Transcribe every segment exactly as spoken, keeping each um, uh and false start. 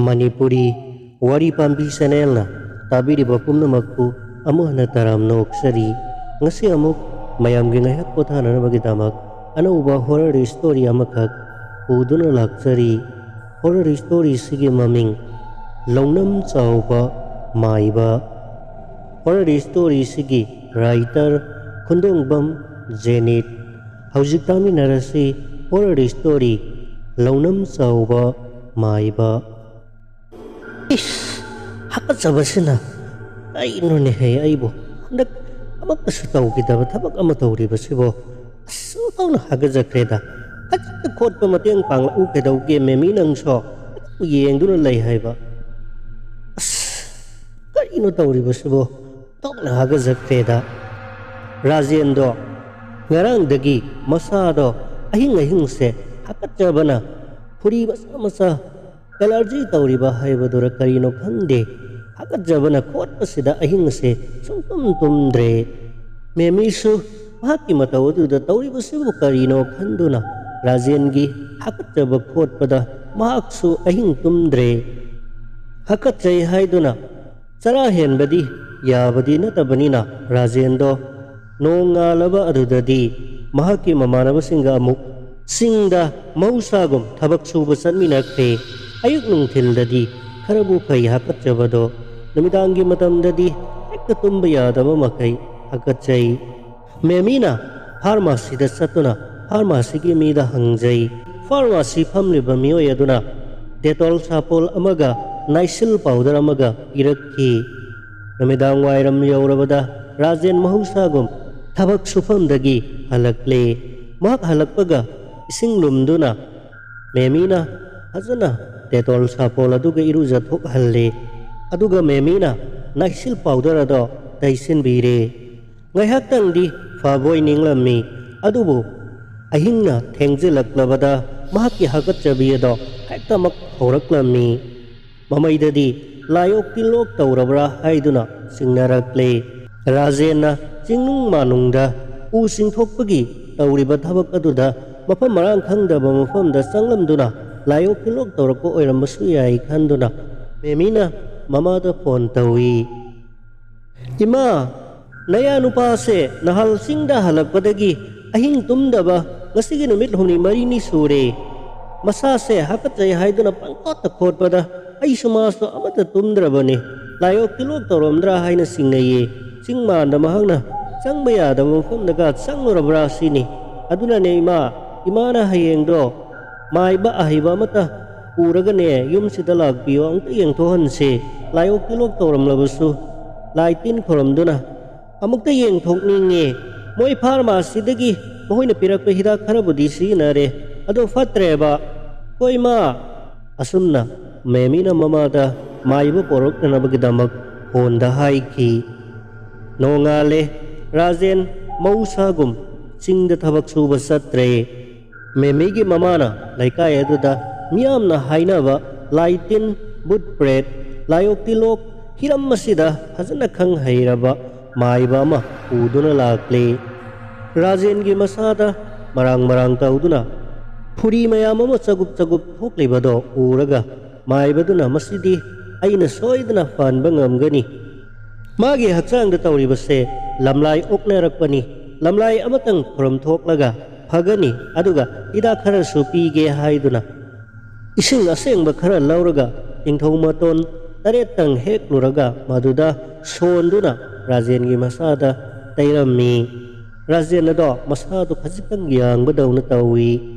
ꯃꯅꯤꯄꯨꯔꯤ ꯋꯥꯔꯤ ꯄꯥꯝꯕꯤ ꯆꯦꯅꯦꯜꯅ ꯇꯥꯕꯤꯔꯤꯕ ꯄꯨꯝꯅꯃꯛꯄꯨ ꯑꯃꯨꯛ ꯍꯟꯅ ꯇꯔꯥꯝꯅ ꯑꯣꯛꯆꯔꯤ꯫ ꯉꯁꯤ ꯑꯃꯨꯛ ꯃꯌꯥꯝꯒꯤ ꯉꯥꯏꯍꯥꯛ ꯄꯣꯊꯥꯅꯅꯕꯒꯤꯗꯃꯛ ꯑꯅꯧꯕ ꯍꯣꯔꯔ ꯁ꯭ꯇꯣꯔꯤ ꯑꯃꯈꯛ ꯄꯨꯗꯨꯅ ꯂꯥꯛꯆꯔꯤ꯫ ꯍꯣꯔꯔ ꯁ꯭ꯇꯣꯔꯤꯁꯤꯒꯤ ꯃꯃꯤꯡ ꯂꯧꯅꯝ ꯆꯥꯎꯕ ꯃꯥꯏꯕ꯫ ꯍꯣꯔꯔ ꯁ꯭ꯇꯣꯔꯤꯁꯤꯒꯤ ꯔꯥꯏꯇꯔ ꯈꯨꯟꯗꯣꯡꯕꯝ ꯖꯦꯅꯤꯠ꯫ ꯍꯧꯖꯤꯛ ꯇꯥꯃꯤꯟꯅꯔꯁꯤ ꯍꯣꯔꯔ ꯁ꯭ꯇꯣꯔꯤ ꯂꯧꯅꯝ ꯆꯥꯎꯕ ꯃꯥꯏꯕ꯫ ꯏꯁ! ꯍꯥꯀꯠꯆꯕꯁꯤꯅ ꯀꯩꯅꯣꯅꯦꯍꯦ ꯑꯩꯕꯨ ꯍꯟꯗꯛ ꯑꯃꯠꯇꯁꯨ ꯇꯧꯈꯤꯗꯕ ꯊꯕꯛ ꯑꯃ ꯇꯧꯔꯤꯕꯁꯤꯕꯣ? ꯑꯁ, ꯑꯣꯟꯊꯣꯛꯅ ꯍꯥꯒꯠꯆꯈ꯭ꯔꯦꯗ꯫ ꯈꯖꯤꯛꯇ ꯈꯣꯠꯄ ꯃꯇꯦꯡ ꯄꯥꯡꯂꯛꯎ ꯀꯩꯗꯧꯒꯦ ꯃꯦꯃꯤ ꯅꯪꯁꯣ? ꯑꯗꯨꯝ ꯌꯦꯡꯗꯨꯅ ꯂꯩ ꯍꯥꯏꯕ꯫ ꯑꯁ, ꯀꯔꯤꯅꯣ ꯇꯧꯔꯤꯕꯁꯤꯕꯣ? ꯑꯣꯟꯊꯣꯛꯅ ꯍꯥꯒꯠꯆꯈ꯭ꯔꯦꯗ꯫ ꯔꯥꯖꯦꯟꯗꯣ ꯉꯔꯥꯡꯗꯒꯤ ꯃꯁꯥꯗꯣ ꯑꯍꯤꯡ ꯑꯍꯤꯡꯁꯦ ꯍꯥꯀꯠꯆꯕꯅ ꯐꯨꯔꯤ ꯃꯆꯥ ꯃꯆꯥ ꯑꯦꯂꯔꯖꯤ ꯇꯧꯔꯤꯕ ꯍꯥꯏꯕꯗꯨꯔ ꯀꯔꯤꯅꯣ ꯈꯪꯗꯦ, ꯍꯥꯀꯠꯆꯕꯅ ꯈꯣꯠꯄꯁꯤꯗ ꯑꯍꯤꯡꯁꯦ ꯁꯨꯡꯇꯨꯝ ꯇꯨꯝꯗ꯭ꯔꯦ꯫ ꯃꯦꯃꯤꯁꯨ ꯃꯍꯥꯛꯀꯤ ꯃꯇꯧ ꯑꯗꯨꯗ ꯇꯧꯔꯤꯕꯁꯤꯕꯨ ꯀꯔꯤꯅꯣ ꯈꯟꯗꯨꯅ ꯔꯥꯖꯦꯟꯒꯤ ꯍꯥꯀꯠꯆꯕ ꯈꯣꯠꯄꯗ ꯃꯍꯥꯛꯁꯨ ꯑꯍꯤꯡ ꯇꯨꯝꯗ꯭ꯔꯦ꯫ ꯍꯥꯀꯠꯆꯩ ꯍꯥꯏꯗꯨꯅ ꯆꯔꯥ ꯍꯦꯟꯕꯗꯤ ꯌꯥꯕꯗꯤ ꯅꯠꯇꯕꯅꯤꯅ ꯔꯥꯖꯦꯟꯗꯣ ꯅꯣꯡ ꯉꯥꯜꯂꯕ ꯑꯗꯨꯗꯗꯤ ꯃꯍꯥꯛꯀꯤ ꯃꯃꯥꯟꯅꯕꯁꯤꯡꯒ ꯑꯃꯨꯛ ꯆꯤꯡꯗ ꯃꯍꯧꯁꯥꯒꯨꯝ ꯊꯕꯛ ꯁꯨꯕ ꯆꯠꯃꯤꯟꯅꯈ꯭ꯔꯦ꯫ ꯑꯌꯨꯛ ꯅꯨꯡꯊꯤꯜꯗꯗꯤ ꯈꯔꯕꯨ ꯐꯩ ꯍꯥꯀꯠꯆꯕꯗꯣ, ꯅꯨꯃꯤꯗꯥꯡꯒꯤ ꯃꯇꯝꯗꯗꯤ ꯍꯦꯛꯇ ꯇꯨꯝꯕ ꯌꯥꯗꯕ ꯃꯈꯩ ꯍꯥꯀꯠꯆꯩ꯫ ꯃꯦꯃꯤꯅ ꯐꯥꯔꯃꯥꯁꯤꯗ ꯆꯠꯇꯨꯅ ꯐꯥꯔꯃꯥꯁꯤꯒꯤ ꯃꯤꯗ ꯍꯪꯖꯩ꯫ ꯐꯥꯔꯃꯥꯁꯤ ꯐꯝꯂꯤꯕ ꯃꯤꯑꯣꯏ ꯑꯗꯨꯅ ꯗꯦꯇꯣꯜ ꯁꯥꯄꯣꯜ ꯑꯃꯒ ꯅꯥꯏꯁꯤꯜ ꯄꯥꯎꯗꯔ ꯑꯃꯒ ꯄꯤꯔꯛꯈꯤ꯫ ꯅꯨꯃꯤꯗꯥꯡ ꯋꯥꯏꯔꯝ ꯌꯧꯔꯕꯗ ꯔꯥꯖꯦꯟ ꯃꯍꯧꯁꯥꯒꯨꯝ ꯊꯕꯛ ꯁꯨꯐꯝꯗꯒꯤ ꯍꯜꯂꯛꯂꯦ꯫ ꯃꯍꯥꯛ ꯍꯜꯂꯛꯄꯒ ꯏꯁꯤꯡ ꯂꯨꯝꯗꯨꯅ ꯃꯦꯃꯤꯅ ꯐꯖꯅ ꯗꯦꯇꯣꯜ ꯁꯥꯄꯣꯜ ꯑꯗꯨꯒ ꯏꯔꯨꯖꯊꯣꯛꯍꯜꯂꯦ꯫ ꯑꯗꯨꯒ ꯃꯦꯃꯤꯅ ꯅꯥꯏꯁꯤꯜ ꯄꯥꯎꯗꯔ ꯑꯗꯣ ꯇꯩꯁꯤꯟꯕꯤꯔꯦ꯫ ꯉꯥꯏꯍꯥꯛꯇꯪꯗꯤ ꯐꯕꯣꯏ ꯅꯤꯡꯂꯝꯃꯤ, ꯑꯗꯨꯕꯨ ꯑꯍꯤꯡꯅ ꯊꯦꯡꯖꯤꯜꯂꯛꯂꯕꯗ ꯃꯍꯥꯛꯀꯤ ꯍꯥꯀꯠꯆꯕꯤ ꯑꯗꯣ ꯍꯦꯛꯇꯃꯛ ꯍꯧꯔꯛꯂꯝꯃꯤ꯫ ꯃꯃꯩꯗꯗꯤ ꯂꯥꯏꯑꯣꯛ ꯇꯤꯜꯂꯣꯛ ꯇꯧꯔꯕ꯭ꯔꯥ ꯍꯥꯏꯗꯨꯅ ꯆꯤꯡꯅꯔꯛꯂꯦ꯫ ꯔꯥꯖꯦꯟꯅ ꯆꯤꯡꯅꯨꯡ ꯃꯥꯅꯨꯡꯗ ꯎ ꯆꯤꯡꯊꯣꯛꯄꯒꯤ ꯇꯧꯔꯤꯕ ꯊꯕꯛ ꯑꯗꯨꯗ ꯃꯐꯝ ꯃꯔꯥꯡ ꯈꯪꯗꯕ ꯃꯐꯝꯗ ꯆꯪꯂꯝꯗꯨꯅ ꯂꯥꯏꯑꯣꯛ ꯇꯤꯜꯂꯣꯛ ꯇꯧꯔꯛꯄ ꯑꯣꯏꯔꯝꯕꯁꯨ ꯌꯥꯏ ꯈꯟꯗꯨꯅ ꯃꯦꯃꯤꯅ ꯃꯃꯥꯗ ꯐꯣꯟ ꯇꯧꯏ꯫ "ꯏꯃꯥ, ꯅꯌꯥ ꯅꯨꯄꯥꯁꯦ ꯅꯍꯥꯜ ꯆꯤꯡꯗ ꯍꯜꯂꯛꯄꯗꯒꯤ ꯑꯍꯤꯡ ꯇꯨꯝꯗꯕ ꯉꯁꯤꯒꯤ ꯅꯨꯃꯤꯠ ꯍꯨꯝꯅꯤ ꯃꯔꯤꯅꯤ ꯁꯨꯔꯦ꯫ ꯃꯁꯥꯁꯦ ꯍꯥꯀꯠꯆꯩ ꯍꯥꯏꯗꯨꯅ ꯄꯪꯈꯣꯠꯇ ꯈꯣꯠꯄꯗ ꯑꯩꯁꯨ ꯃꯥꯁꯨ ꯑꯃꯠꯇ ꯇꯨꯝꯗ꯭ꯔꯕꯅꯤ꯫ ꯂꯥꯏꯑꯣꯛ ꯇꯤꯜꯂꯣꯛ ꯇꯧꯔꯝꯗ꯭ꯔꯥ ꯍꯥꯏꯅ ꯆꯤꯡꯅꯩꯌꯦ꯫ ꯆꯤꯡ ꯃꯥꯟꯗ ꯃꯍꯥꯛꯅ ꯆꯪꯕ ꯌꯥꯗꯕ ꯃꯐꯝꯗꯒ ꯆꯪꯉꯨꯔꯕ꯭ꯔꯥ ꯁꯤꯅꯤ꯫ ꯑꯗꯨꯅꯅꯦ ꯏꯃꯥ, ꯏꯃꯥꯅ ꯍꯌꯦꯡꯗꯣ ꯃꯥꯏꯕ ꯑꯍꯩꯕ ꯑꯃꯠꯇ ꯄꯨꯔꯒꯅꯦ ꯌꯨꯝꯁꯤꯗ ꯂꯥꯛꯄꯤꯌꯣ, ꯑꯃꯨꯛꯇ ꯌꯦꯡꯊꯣꯛꯍꯟꯁꯦ꯫ ꯂꯥꯏꯑꯣꯛ ꯇꯤꯜꯂꯣꯛ ꯇꯧꯔꯝꯂꯕꯁꯨ ꯂꯥꯏ ꯇꯤꯟ ꯈꯨꯔꯝꯗꯨꯅ ꯑꯃꯨꯛꯇ ꯌꯦꯡꯊꯣꯛꯅꯤꯡꯉꯦ꯫ ꯃꯣꯏ ꯐꯥꯔꯃꯥꯁꯤꯗꯒꯤ ꯃꯈꯣꯏꯅ ꯄꯤꯔꯛꯄ ꯍꯤꯗꯥꯛ ꯈꯔꯕꯨꯗꯤ ꯁꯤꯖꯤꯟꯅꯔꯦ, ꯑꯗꯣ ꯐꯠꯇ꯭ꯔꯦꯕ꯫ ꯍꯣꯏ ꯃꯥ"꯫ ꯑꯁꯨꯝꯅ ꯃꯦꯃꯤꯅ ꯃꯃꯥꯗ ꯃꯥꯏꯕ ꯄꯣꯔꯛꯅꯅꯕꯒꯤꯗꯃꯛ ꯐꯣꯟꯗ ꯍꯥꯏꯈꯤ꯫ ꯅꯣꯡꯉꯥꯜꯂꯦ꯫ ꯔꯥꯖꯦꯟ ꯃꯍꯧꯁꯥꯒꯨꯝ ꯆꯤꯡꯗ ꯊꯕꯛ ꯁꯨꯕ ꯆꯠꯇ꯭ꯔꯦ꯫ ꯃꯦꯃꯤꯒꯤ ꯃꯃꯥꯅ ꯂꯩꯀꯥꯏ ꯑꯗꯨꯗ ꯃꯤꯌꯥꯝꯅ ꯍꯥꯏꯅꯕ ꯂꯥꯏ ꯇꯤꯟ, ꯚꯨꯠ ꯄ꯭ꯔꯦꯠ, ꯂꯥꯏꯑꯣꯛ ꯇꯤꯜꯂꯣꯛ ꯍꯤꯔꯝ ꯑꯁꯤꯗ ꯐꯖꯅ ꯈꯪ ꯍꯩꯔꯕ ꯃꯥꯏꯕ ꯑꯃ ꯄꯨꯗꯨꯅ ꯂꯥꯛꯂꯦ꯫ ꯔꯥꯖꯦꯟꯒꯤ ꯃꯁꯥꯗ ꯃꯔꯥꯡ ꯃꯔꯥꯡ ꯇꯧꯗꯨꯅ ꯐꯨꯔꯤ ꯃꯌꯥꯝ ꯑꯃ ꯆꯒꯨꯞ ꯆꯒꯨꯞ ꯊꯣꯛꯂꯤꯕꯗꯣ ꯎꯔꯒ ꯃꯥꯏꯕꯗꯨꯅ "ꯃꯁꯤꯗꯤ ꯑꯩꯅ ꯁꯣꯏꯗꯅ ꯐꯍꯟꯕ ꯉꯝꯒꯅꯤ꯫ ꯃꯥꯒꯤ ꯍꯛꯆꯥꯡꯗ ꯇꯧꯔꯤꯕꯁꯦ ꯂꯝꯂꯥꯏ ꯑꯣꯛꯅꯔꯛꯄꯅꯤ꯫ ꯂꯝꯂꯥꯏ ꯑꯃꯇꯪ ꯈꯨꯔꯨꯝ ꯊꯣꯛꯂꯒ ꯐꯒꯅꯤ, ꯑꯗꯨꯒ ꯍꯤꯗꯥꯛ ꯈꯔꯁꯨ ꯄꯤꯒꯦ" ꯍꯥꯏꯗꯨꯅ ꯏꯁꯤꯡ ꯑꯁꯦꯡꯕ ꯈꯔ ꯂꯧꯔꯒ ꯇꯤꯡꯊꯧ ꯃꯇꯣꯟ ꯇꯔꯦꯠꯇꯪ ꯍꯦꯛꯂꯨꯔꯒ ꯃꯗꯨꯗ ꯁꯣꯟꯗꯨꯅ ꯔꯥꯖꯦꯟꯒꯤ ꯃꯁꯥꯗ ꯇꯩꯔꯝꯃꯤ꯫ ꯔꯥꯖꯦꯟ ꯑꯗꯣ ꯃꯁꯥꯗꯣ ꯈꯖꯤꯛꯇꯪ ꯌꯥꯡꯕꯗꯧꯅ ꯇꯧꯏ,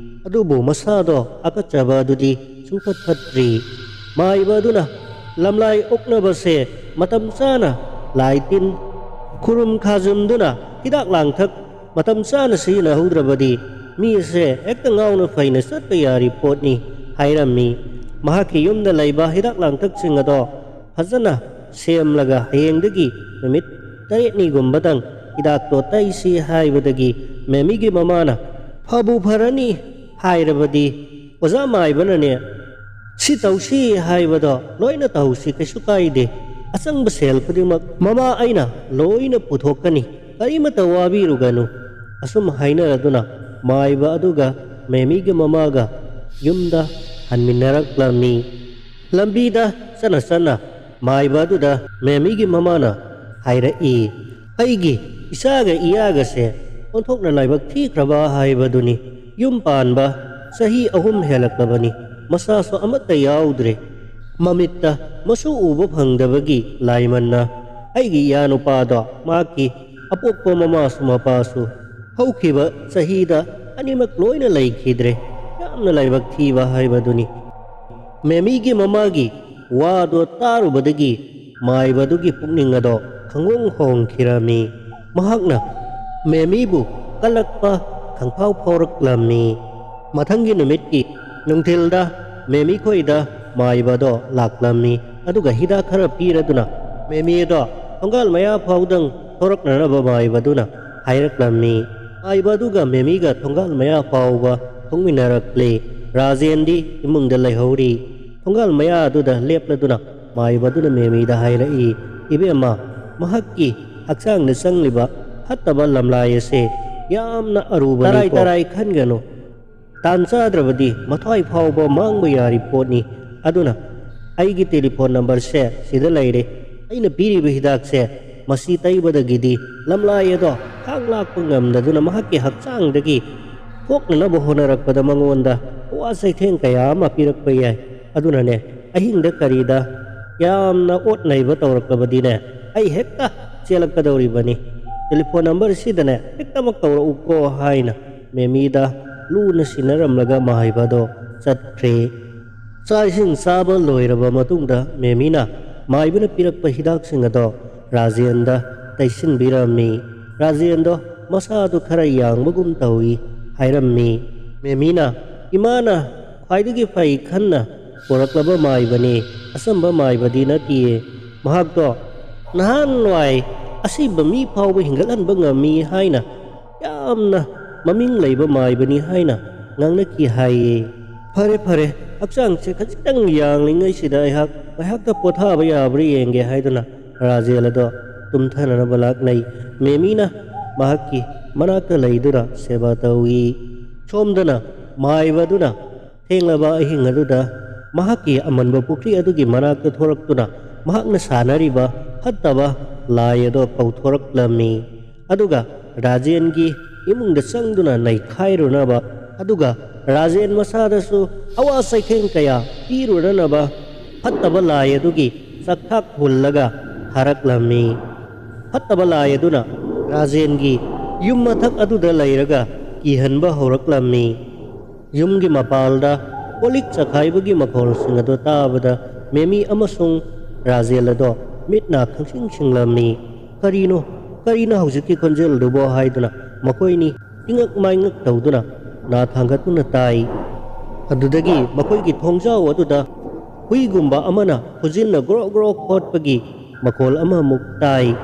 ꯑꯗꯨꯕꯨ ꯃꯁꯥꯗꯣ ꯍꯥꯀꯠꯆꯕ ꯑꯗꯨꯗꯤ ꯁꯨꯡꯐꯠ ꯐꯠꯇ꯭ꯔꯤ꯫ ꯃꯥꯏꯕ ꯑꯗꯨꯅ ꯂꯝꯂꯥꯏ ꯑꯣꯛꯅꯕꯁꯦ ꯃꯇꯝ ꯆꯥꯅ ꯂꯥꯏ ꯇꯤꯟ ꯈꯨꯔꯨꯝ ꯈꯥꯖꯨꯝꯗꯨꯅ ꯍꯤꯗꯥꯛ ꯂꯥꯡꯊꯛ ꯃꯇꯝ ꯆꯥꯅ ꯁꯤꯖꯤꯟꯅꯍꯧꯗ꯭ꯔꯕꯗꯤ ꯃꯤ ꯑꯁꯦ ꯍꯦꯛꯇ ꯉꯥꯎꯅ ꯐꯩꯅ ꯆꯠꯄ ꯌꯥꯔꯤ ꯄꯣꯠꯅꯤ ꯍꯥꯏꯔꯝꯃꯤ꯫ ꯃꯍꯥꯛꯀꯤ ꯌꯨꯝꯗ ꯂꯩꯕ ꯍꯤꯗꯥꯛ ꯂꯥꯡꯊꯛꯁꯤꯡ ꯑꯗꯣ ꯐꯖꯅ ꯁꯦꯝꯂꯒ ꯍꯌꯦꯡꯗꯒꯤ ꯅꯨꯃꯤꯠ ꯇꯔꯦꯠꯅꯤꯒꯨꯝꯕꯗꯪ ꯍꯤꯗꯥꯛꯇꯣ ꯇꯩꯁꯤ ꯍꯥꯏꯕꯗꯒꯤ ꯃꯦꯃꯤꯒꯤ ꯃꯃꯥꯅ "ꯐꯕꯨ ꯐꯔꯅꯤ ꯍꯥꯏꯔꯕꯗꯤ ꯑꯣꯖꯥ ꯃꯥꯏꯕꯅꯅꯦ ꯁꯤ ꯇꯧꯁꯤ ꯍꯥꯏꯕꯗꯣ ꯂꯣꯏꯅ ꯇꯧꯁꯤ, ꯀꯩꯁꯨ ꯀꯥꯏꯗꯦ꯫ ꯑꯆꯪꯕ ꯁꯦꯜ ꯈꯨꯗꯤꯡꯃꯛ ꯃꯃꯥ ꯑꯩꯅ ꯂꯣꯏꯅ ꯄꯨꯊꯣꯛꯀꯅꯤ, ꯀꯔꯤꯃꯠꯇ ꯋꯥꯕꯤꯔꯨꯒꯅꯨ"꯫ ꯑꯁꯨꯝ ꯍꯥꯏꯅꯔꯗꯨꯅ ꯃꯥꯏꯕ ꯑꯗꯨꯒ ꯃꯦꯃꯤꯒꯤ ꯃꯃꯥꯒ ꯌꯨꯝꯗ ꯍꯟꯃꯤꯟꯅꯔꯛꯂꯝꯃꯤ꯫ ꯂꯝꯕꯤꯗ ꯆꯠꯅ ꯆꯠꯅ ꯃꯥꯏꯕ ꯑꯗꯨꯗ ꯃꯦꯃꯤꯒꯤ ꯃꯃꯥꯅ ꯍꯥꯏꯔꯛꯏ, "ꯑꯩꯒꯤ ꯏꯆꯥꯒ ꯏꯌꯥꯒꯁꯦ ꯑꯣꯟꯊꯣꯛꯅ ꯂꯥꯏꯕꯛ ꯊꯤꯈ꯭ꯔꯕ ꯍꯥꯏꯕꯗꯨꯅꯤ꯫ ꯌꯨꯝ ꯄꯥꯟꯕ ꯆꯍꯤ ꯑꯍꯨꯝ ꯍꯦꯜꯂꯛꯂꯕꯅꯤ, ꯃꯆꯥꯁꯨ ꯑꯃꯠꯇ ꯌꯥꯎꯗ꯭ꯔꯦ꯫ ꯃꯃꯤꯠꯇ ꯃꯁꯨ ꯎꯕ ꯐꯪꯗꯕꯒꯤ ꯂꯥꯏꯃꯟꯅ ꯑꯩꯒꯤ ꯏꯌꯥꯅꯨꯄꯥꯗꯣ ꯃꯍꯥꯛꯀꯤ ꯑꯄꯣꯛꯄ ꯃꯃꯥꯁꯨ ꯃꯄꯥꯁꯨ ꯍꯧꯈꯤꯕ ꯆꯍꯤꯗ ꯑꯅꯤꯃꯛ ꯂꯣꯏꯅ ꯂꯩꯈꯤꯗ꯭ꯔꯦ꯫ ꯌꯥꯝꯅ ꯂꯥꯏꯕꯛ ꯊꯤꯕ ꯍꯥꯏꯕꯗꯨꯅꯤ꯫" ꯃꯦꯃꯤꯒꯤ ꯃꯃꯥꯒꯤ ꯋꯥꯗꯣ ꯇꯥꯔꯨꯕꯗꯒꯤ ꯃꯥꯏꯕꯗꯨꯒꯤ ꯄꯨꯛꯅꯤꯡ ꯑꯗꯣ ꯈꯪꯍꯣꯡ ꯍꯣꯡꯈꯤꯔꯝꯃꯤ꯫ ꯃꯍꯥꯛꯅ ꯃꯦꯃꯤꯕꯨ ꯀꯜꯂꯛꯄ ꯈꯪꯐꯥꯎ ꯐꯥꯎꯔꯛꯂꯝꯃꯤ꯫ ꯃꯊꯪꯒꯤ ꯅꯨꯃꯤꯠꯀꯤ ꯅꯨꯡꯊꯤꯜꯗ ꯃꯦꯃꯤ ꯈꯣꯏꯗ ꯃꯥꯏꯕꯗꯣ ꯂꯥꯛꯂꯝꯃꯤ꯫ ꯑꯗꯨꯒ ꯍꯤꯗꯥꯛ ꯈꯔ ꯄꯤꯔꯗꯨꯅ ꯃꯦꯃꯤꯗꯣ ꯊꯣꯡꯒꯥꯜ ꯃꯌꯥ ꯐꯥꯎꯗꯪ ꯊꯣꯔꯛꯅꯅꯕ ꯃꯥꯏꯕꯗꯨꯅ ꯍꯥꯏꯔꯛꯂꯝꯃꯤ꯫ ꯃꯥꯏꯕ ꯑꯗꯨꯒ ꯃꯦꯃꯤꯒ ꯊꯣꯡꯒꯥꯜ ꯃꯌꯥ ꯐꯥꯎꯕ ꯊꯣꯛꯃꯤꯟꯅꯔꯛꯂꯦ꯫ ꯔꯥꯖꯦꯟꯗꯤ ꯏꯃꯨꯡꯗ ꯂꯩꯍꯧꯔꯤ꯫ ꯊꯣꯡꯒꯥꯜ ꯃꯌꯥ ꯑꯗꯨꯗ ꯂꯦꯞꯂꯗꯨꯅ ꯃꯥꯏꯕ ꯑꯗꯨꯅ ꯃꯦꯃꯤꯗ ꯍꯥꯏꯔꯛꯏ, "ꯏꯕꯦꯝꯃ, ꯃꯍꯥꯛꯀꯤ ꯍꯛꯆꯥꯡꯗ ꯆꯪꯂꯤꯕ ꯐꯠꯇꯕ ꯂꯝꯂꯥꯏ ꯑꯁꯦ ꯌꯥꯝꯅ ꯑꯔꯨꯕꯅꯤꯀꯣ꯫ ꯇꯔꯥꯏ ꯇꯔꯥꯏ ꯈꯟꯒꯅꯨ꯫ ꯇꯥꯟ ꯆꯥꯗ꯭ꯔꯕꯗꯤ ꯃꯊ꯭ꯋꯥꯏ ꯐꯥꯎꯕ ꯃꯥꯡꯕ ꯌꯥꯔꯤ ꯄꯣꯠꯅꯤ꯫ ꯑꯗꯨꯅ ꯑꯩꯒꯤ ꯇꯦꯂꯤꯐꯣꯟ ꯅꯝꯕꯔꯁꯦ ꯁꯤꯗ ꯂꯩꯔꯦ꯫ ꯑꯩꯅ ꯄꯤꯔꯤꯕ ꯍꯤꯗꯥꯛꯁꯦ ꯃꯁꯤ ꯇꯩꯕꯗꯒꯤꯗꯤ ꯂꯝꯂꯥꯏ ꯑꯗꯣ ꯈꯥꯡ ꯂꯥꯛꯄ ꯉꯝꯗꯗꯨꯅ ꯃꯍꯥꯛꯀꯤ ꯍꯛꯆꯥꯡꯗꯒꯤ ꯊꯣꯛꯅꯅꯕ ꯍꯣꯠꯅꯔꯛꯄꯗ ꯃꯉꯣꯟꯗ ꯑꯋꯥ ꯆꯩꯊꯦꯡ ꯀꯌꯥ ꯑꯃ ꯄꯤꯔꯛꯄ ꯌꯥꯏ꯫ ꯑꯗꯨꯅꯅꯦ, ꯑꯍꯤꯡꯗ ꯀꯔꯤꯗ ꯌꯥꯝꯅ ꯑꯣꯠ ꯅꯩꯕ ꯇꯧꯔꯛꯂꯕꯗꯤꯅꯦ, ꯑꯩ ꯍꯦꯛꯇ ꯆꯦꯜꯂꯛꯀꯗꯧꯔꯤꯕꯅꯤ꯫ ꯇꯦꯂꯤꯐꯣꯟ ꯅꯝꯕꯔꯁꯤꯗꯅꯦ ꯍꯦꯛꯇꯃꯛ ꯇꯧꯔꯛꯎꯀꯣ" ꯍꯥꯏꯅ ꯃꯦꯃꯤꯗ ꯂꯨꯅ ꯁꯤꯟꯅꯔꯝꯂꯒ ꯃꯥꯏꯕꯗꯣ ꯆꯠꯈ꯭ꯔꯦ꯫ ꯆꯥꯛ ꯏꯁꯤꯡ ꯆꯥꯕ ꯂꯣꯏꯔꯕ ꯃꯇꯨꯡꯗ ꯃꯦꯃꯤꯅ ꯃꯥꯏꯕꯅ ꯄꯤꯔꯛꯄ ꯍꯤꯗꯥꯛꯁꯤꯡ ꯑꯗꯣ ꯔꯥꯖꯦꯟꯗ ꯇꯩꯁꯤꯟꯕꯤꯔꯝꯃꯤ꯫ ꯔꯥꯖꯦꯟꯗꯣ ꯃꯁꯥꯗꯨ ꯈꯔ ꯌꯥꯡꯕꯒꯨꯝ ꯇꯧꯏ ꯍꯥꯏꯔꯝꯃꯤ꯫ ꯃꯦꯃꯤꯅ, "ꯏꯃꯥꯅ ꯈ꯭ꯋꯥꯏꯗꯒꯤ ꯐꯩ ꯈꯟꯅ ꯄꯨꯔꯛꯂꯕ ꯃꯥꯏꯕꯅꯤ, ꯑꯆꯝꯕ ꯃꯥꯏꯕꯗꯤ ꯅꯠꯇꯤꯌꯦ꯫ ꯃꯍꯥꯛꯇꯣ ꯅꯍꯥꯟꯋꯥꯏ ꯑꯁꯤꯕ ꯃꯤ ꯐꯥꯎꯕ ꯍꯤꯡꯒꯠꯍꯟꯕ ꯉꯝꯃꯤ ꯍꯥꯏꯅ ꯌꯥꯝꯅ ꯃꯃꯤꯡ ꯂꯩꯕ ꯃꯥꯏꯕꯅꯤ ꯍꯥꯏꯅ ꯉꯥꯡꯅꯈꯤ ꯍꯥꯏꯌꯦ꯫" "ꯐꯔꯦ, ꯐꯔꯦ, ꯍꯛꯆꯥꯡꯁꯦ ꯈꯖꯤꯛꯇꯪ ꯌꯥꯡꯂꯤꯉꯩꯁꯤꯗ ꯑꯩꯍꯥꯛ ꯉꯥꯏꯍꯥꯛꯇ ꯄꯣꯊꯥꯕ ꯌꯥꯕ꯭ꯔꯥ ꯌꯦꯡꯒꯦ" ꯍꯥꯏꯗꯨꯅ ꯔꯥꯖꯦꯜ ꯑꯗꯣ ꯇꯨꯝꯊꯅꯅꯕ ꯂꯥꯛꯅꯩ꯫ ꯃꯦꯃꯤꯅ ꯃꯍꯥꯛꯀꯤ ꯃꯅꯥꯛꯇ ꯂꯩꯗꯨꯅ ꯁꯦꯕꯥ ꯇꯧꯏ꯫ ꯁꯣꯝꯗꯅ ꯃꯥꯏꯕ ꯑꯗꯨꯅ ꯊꯦꯡꯂꯕ ꯑꯍꯤꯡ ꯑꯗꯨꯗ ꯃꯍꯥꯛꯀꯤ ꯑꯃꯟꯕ ꯄꯨꯈ꯭ꯔꯤ ꯑꯗꯨꯒꯤ ꯃꯅꯥꯛꯇ ꯊꯣꯔꯛꯇꯨꯅ ꯃꯍꯥꯛꯅ ꯁꯥꯟꯅꯔꯤꯕ ꯐꯠꯇꯕ ꯂꯥꯏ ꯑꯗꯣ ꯀꯧꯊꯣꯔꯛꯂꯝꯃꯤ꯫ ꯑꯗꯨꯒ ꯔꯥꯖꯦꯟꯒꯤ ꯏꯃꯨꯡꯗ ꯆꯪꯗꯨꯅ ꯅꯩꯈꯥꯏꯔꯨꯅꯕ, ꯑꯗꯨꯒ ꯔꯥꯖꯦꯟ ꯃꯁꯥꯗꯁꯨ ꯑꯋꯥ ꯆꯩꯊꯦꯡ ꯀꯌꯥ ꯄꯤꯔꯨꯅꯅꯕ ꯐꯠꯇꯕ ꯂꯥꯏ ꯑꯗꯨꯒꯤ ꯆꯥꯛꯊꯥꯛ ꯍꯨꯜꯂꯒ ꯊꯥꯔꯛꯂꯝꯃꯤ꯫ ꯐꯠꯇꯕ ꯂꯥꯏ ꯑꯗꯨꯅ ꯔꯥꯖꯦꯟꯒꯤ ꯌꯨꯝ ꯃꯊꯛ ꯑꯗꯨꯗ ꯂꯩꯔꯒ ꯀꯤꯍꯟꯕ ꯍꯧꯔꯛꯂꯝꯃꯤ꯫ ꯌꯨꯝꯒꯤ ꯃꯄꯥꯜꯗ ꯀꯣꯜꯂꯤꯛ ꯆꯈꯥꯏꯕꯒꯤ ꯃꯈꯣꯜꯁꯤꯡ ꯑꯗꯨ ꯇꯥꯕꯗ ꯃꯦꯃꯤ ꯑꯃꯁꯨꯡ ꯔꯥꯖꯦꯜ ꯑꯗꯣ ꯃꯤꯠ ꯅꯥ ꯈꯪꯁꯤꯡ ꯁꯤꯡꯂꯝꯃꯤ꯫ "ꯀꯔꯤꯅꯣ? ꯀꯔꯤꯅꯣ ꯍꯧꯖꯤꯛꯀꯤ ꯈꯣꯟꯖꯦꯜꯗꯨꯕꯣ?" ꯍꯥꯏꯗꯨꯅ ꯃꯈꯣꯏꯅꯤ ꯇꯤꯉꯛ ꯃꯥꯏꯉꯛ ꯇꯧꯗꯨꯅ ꯅꯥ ꯊꯥꯡꯒꯠꯇꯨꯅ ꯇꯥꯏ꯫ ꯑꯗꯨꯗꯒꯤ ꯃꯈꯣꯏꯒꯤ ꯊꯣꯡꯖꯥꯎ ꯑꯗꯨꯗ ꯍꯨꯏꯒꯨꯝꯕ ꯑꯃꯅ ꯈꯨꯖꯤꯟꯅ ꯒ꯭ꯔꯣꯛ ꯒ꯭ꯔꯣꯛ ꯈꯣꯠꯄꯒꯤ ꯃꯈꯣꯜ ꯑꯃꯃꯨꯛ ꯇꯥꯏ꯫